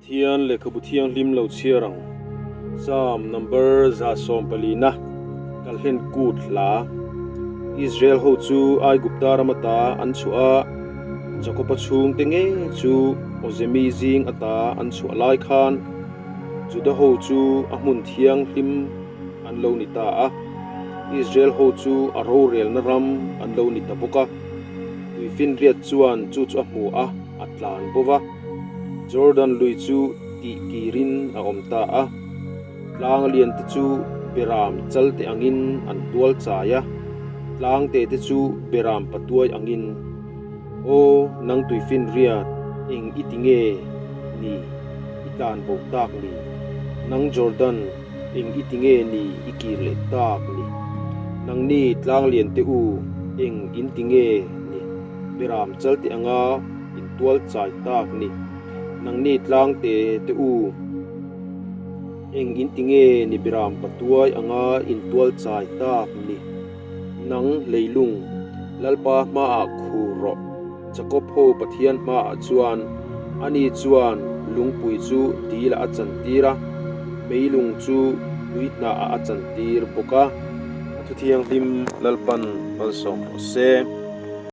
Pathian lehkhabu thianghlim lo chhiar ang. Psalm number 114 Kalhlen kut hla. Israel ho chu Aigupta ram ata an chhuah a, Jakoba chhungte ngei chu Awzemi zing ata an chhuah lai khan Juda ho chu a hmun thianghlim an lo ni ta a, Israel ho chu a rorelna ram an lo ni ta bawk a. Tuifinriat chuan chu chu a hmu a, a tlan bo va. Jordan lui chu tih kirin a awm ta a, tlang lian te chu beram chal te angin an tual chai a, tlang te te chu beram patuai angin. Aw, nang tuifinriat, eng i ti nge ni i tlan bo tak ni? Nang Jordan, eng i ti nge ni i kir leh tak ni? Nangni tlang lian te u, eng in ti nge ni beram chal te anga in tual chai tak ni. Nangni tlang te te u, eng in ti nge ni beram patuai anga in tual chai tak ni. Nang leilung, Lalpa hmaah khur rawh. Jakob ho Pathian hmaah chuan ani chuan lungpui chu dilah a chantir a, meilung chu tui hnahah a chantir bawk a. A thuthianghlim Lalpan malsawm rawh se.